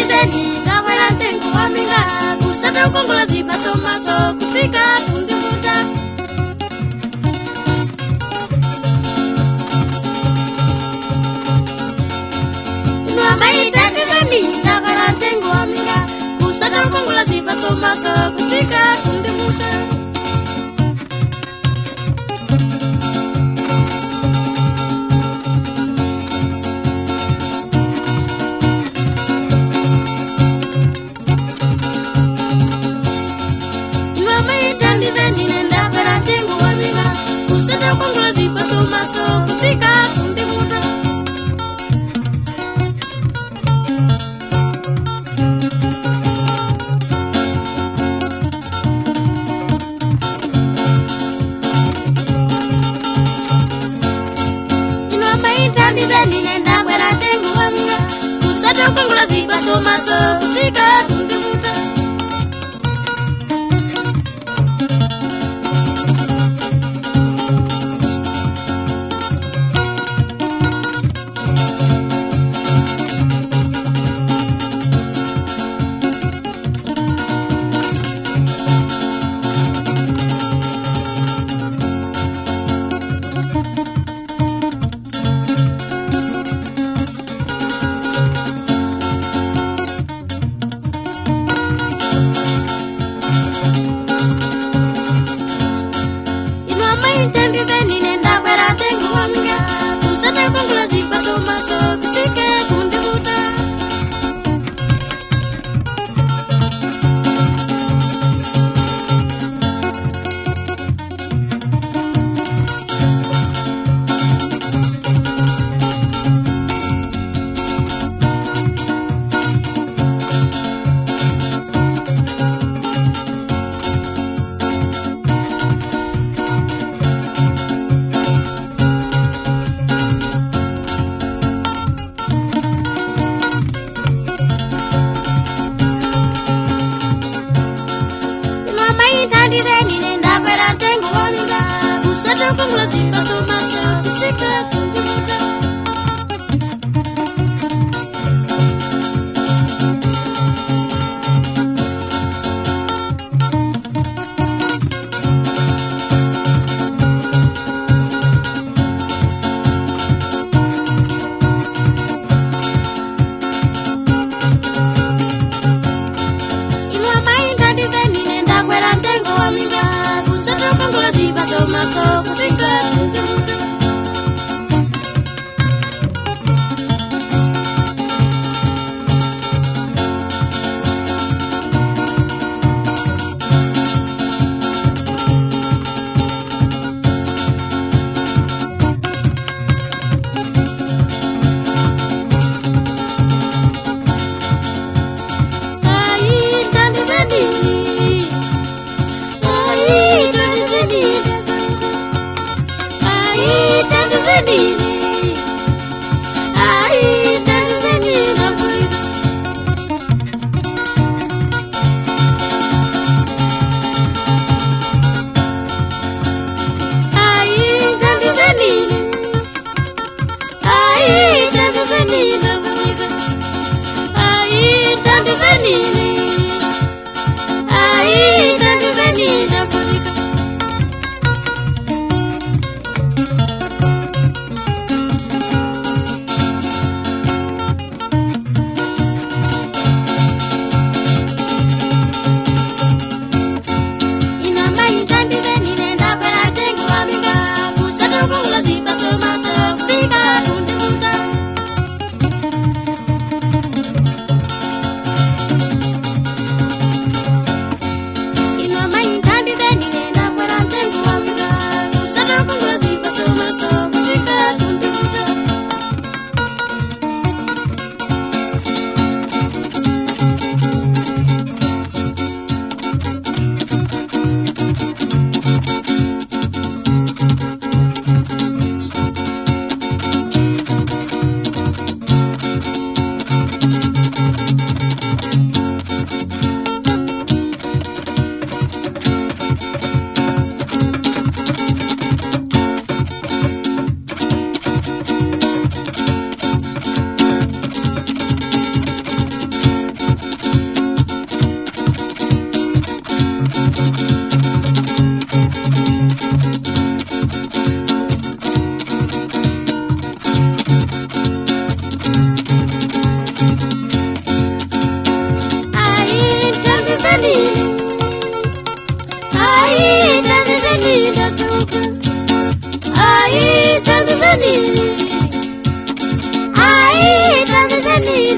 tandizeni ndakwera mtengo wa minga kusata kukongola zipasomaso kusika kundivuta. Inu amayi tandizeni ndakwera mtengo wa minga kusata kukongola zipasomaso kusika kundivuta. Kusata kukongola zipasomaso kusika kundivuta. Inu amayi tandizeni ndakwera mtengo wa minga kusata kukongola zipasomaso kusika kundivuta. Kusata kukongola zipasomaso kusika kundivuta. Ndakwera mtengo wa minga kusata kukongola zipasomaso kusika kundivuta. Inu amayi tandizeni ndakwera mtengo wa minga kusata kukongola zipasomaso kusika kundivuta. Ai, tandizeni, ndafunika. Tandizeni. Ai, tandizeni.